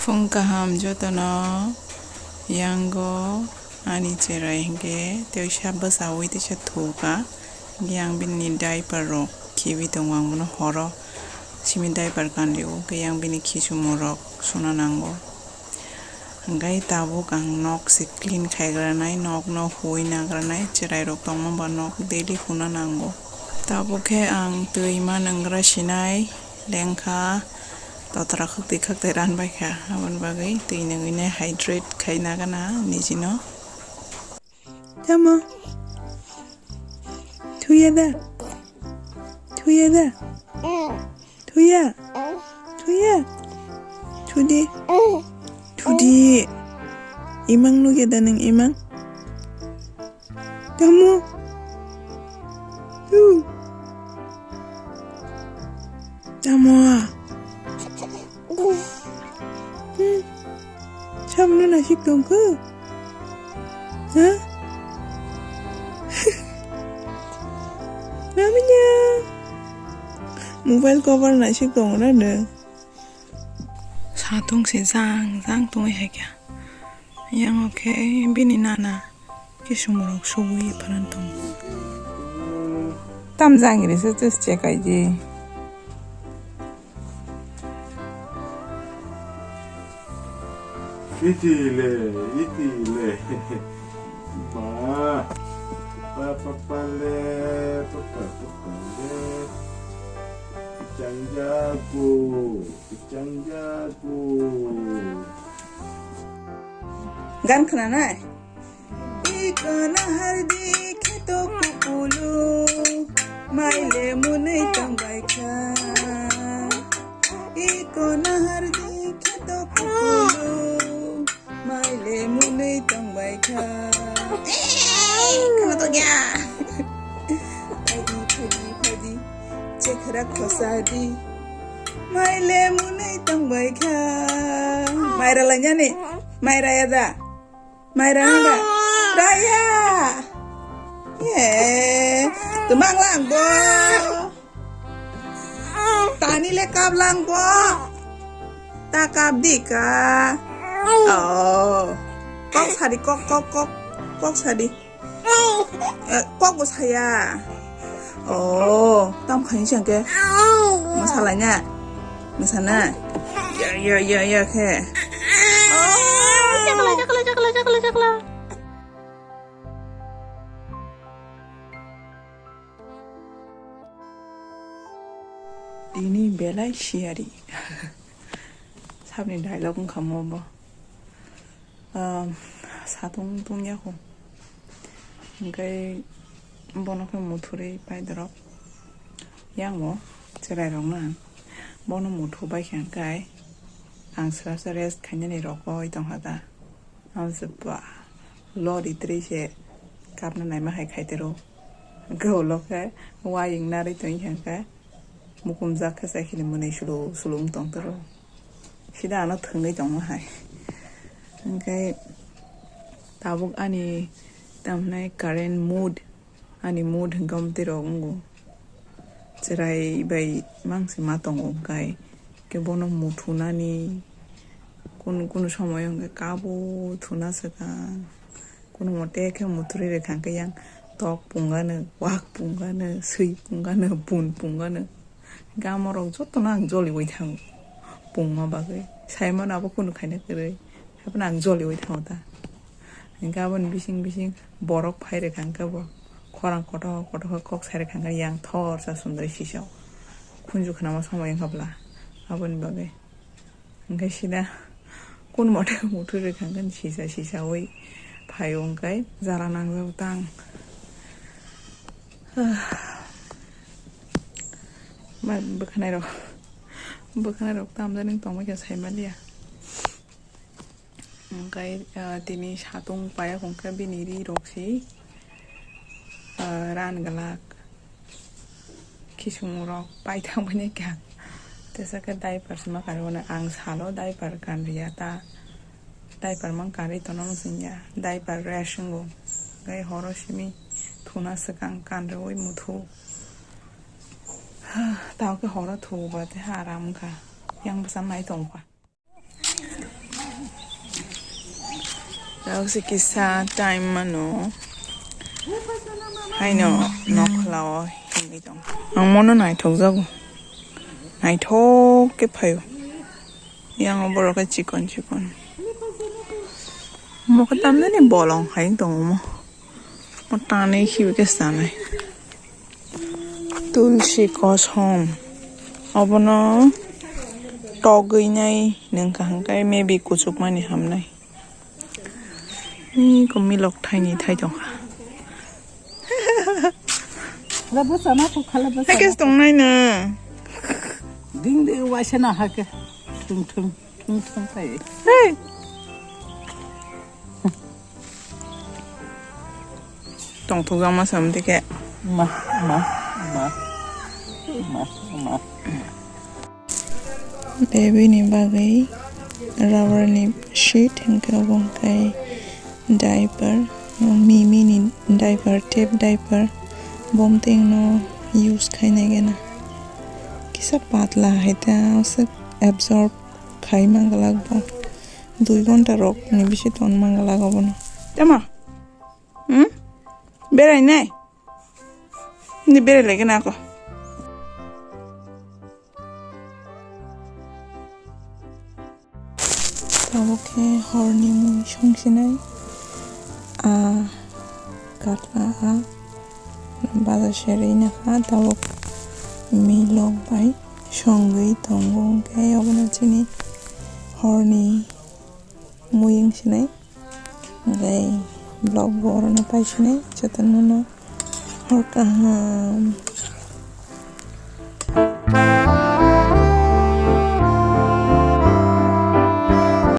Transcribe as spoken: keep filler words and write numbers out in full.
Phung kaham jotono, yango ani cherai hinkhe teisa bwchaui teisa thuka, hinkhe ang bini diaper rok khibi tongo, ang bono horo simi diaper kanrio, hinkhe yang bini khisumung rok suna nango. Hinkhe tabuk ang nok se clean khaigranai, nok no huwi nagranai, cherai rok tongma ba nok daily huna nango. Tabuk khe ang twi ma nanggra sinai. Lengkha, totra khwktwi khwktwi ranbaikha, aboni bagwi twi nungwinai hydrate khaina gana nijino. Tamo? Thuya da? Thuya da? Thuya? Thuya? Thudi? Thudi? Imang nukya da nwng imang? Tamo? Tu. Tamo. Hmm. Samno nasik tongkha? Ha? Namanya. Mobile cover nasik tongo na de. Satung se jang jang tongwi hai kha. Yang oke bini nana. Kisumrok sugwi phanan tongo. Tam jang ri se ches che kai je. Iti le, iti le. Ba. Pa, pa, pa le, pa, pa, pa, pa le. Chang jago, chang jago. Gan khna nai? Iko nahar di kheto kupulu, mai le munui tongbai kha. Iko nahar di kheto kupulu, mai le munui tongbai kha. Khna to gya. Phaidi, phaidi, phaidi, chekhra khosadi, mai le munui tongbai kha. Mai ralanya ni, mai raya da. Mai rang da? Raya. Ye. Tumang lang bo. Tani le kap lang bo. Ta kap di ka. Oh. Kok sadi, kok, kok, kok. Kok sadi. Eh, kok bo saya. Oh, tam khaini chang khe. Masalai na. Masana. Ya, ya, ya, ya khe. Oh, chakla, chakla, chakla, chakla, chakla. Tini belai siyari. Sabni dialogue wngkha mo bo. Um, satung tungya kho. Hingke bono khe muthurwi paidorok. Yang bo chwrairokno ang bono muthu bai kha hingke ang srasa rest khainani rokoi tongkha da. Ang se ba lori twi se kapna naima hai khaitero. Hingke ulo khe wayeng narwi tongkha hingke. Mukumjak khe chai khini mwnwi sulu sulu wng tong toro. Sida ano thwngwi tongma hai. Hwnkhe tabuk ani tamhinai current mood, ani mood hwnkhe omtwi rok wngo. Chwrai bai mangsi ma tongo hwnkhe. Khe bono muthunani kunu kunu somoyo hwnkhe kabo thuna swkang. Kunu mote khe muthurwi rwkha hwnkhe yang tok pungano, wak pungano, swi pungano, bun pungano. Hwnkhe amorok jotono ang joliui thango pungma bagwi. Saimano abo kunu khaina kwrwi. Haiphano ang joliui thango ta. Hwnkhe aboni bising bising borok phai rwkha hwnkhe bo khorang kotor kotor khe kok sai rwkha hwnkhe yang thor sa sundri sisao. Khunju khnama somoi wngkha bwla aboni bagwi. Hwnkhe sida kun mote muthurwi thangkhe sisa sisaui phaio hwnkhe jala nangjago tang. Bwkhwnairok, bwkhwnairok tamjani tongbaikha saimaliya. Hwnkhe, ah, tini satung paiya hwnkhe bini ri rok se, ah, ran glak. Khisung rok paithang bini kha. Tesa khe diaper se ma kanwi mano. Ang salo diaper kanriya ta. Diaper mang kanri tono wng singya. Diaper rash wngo. Gai horo simi thuna swkang kanriui muthu. Tamo khe horo thuba te aram wngkha. Yang bwsa nai tongkha. Dauk se kisa time mano. Haino nokla o himwi tong. Ang mono naithok jago. Naithok khe phaio. Yang o borok khe chikon chikon. Mo khe tamjani bolong hai tongo mo. Mo tanwi khibi khe sanai. Tulsi kosom. Obono togwi nai nung kaham khe maybe kuchukmani hamnai. Iko milok thaini thai tongkha. Khala bwsa na kho, khala bwsa. Hai khe tongnai na. Ding ding waisa na ha khe. Thung thung, thung thung khai. Hey. Tongthok jang ma sam tike. Ma, ma, ma. Ma, ma. Baby ni bagwi rubber ni sheet, hwnkhe obo hwnkhe diaper, mimi ni diaper, tap diaper, bomteng no use khainai gana. Kisa patla hai ta aswk absorb khai manglak bo. Dui ghonta rok ni bisi ton manglak obono. Tama? Hmm? Berai nai? Ni berai lagi na ako. Tabuk khe horni mui songsinai. A katla a baja serwi nakha, tabuk milok bai songwi tongo, hwnkhe obono chini horni mui wngsinai. Hwnkhe vlog bo orono paisinai, jotono no hor kaham.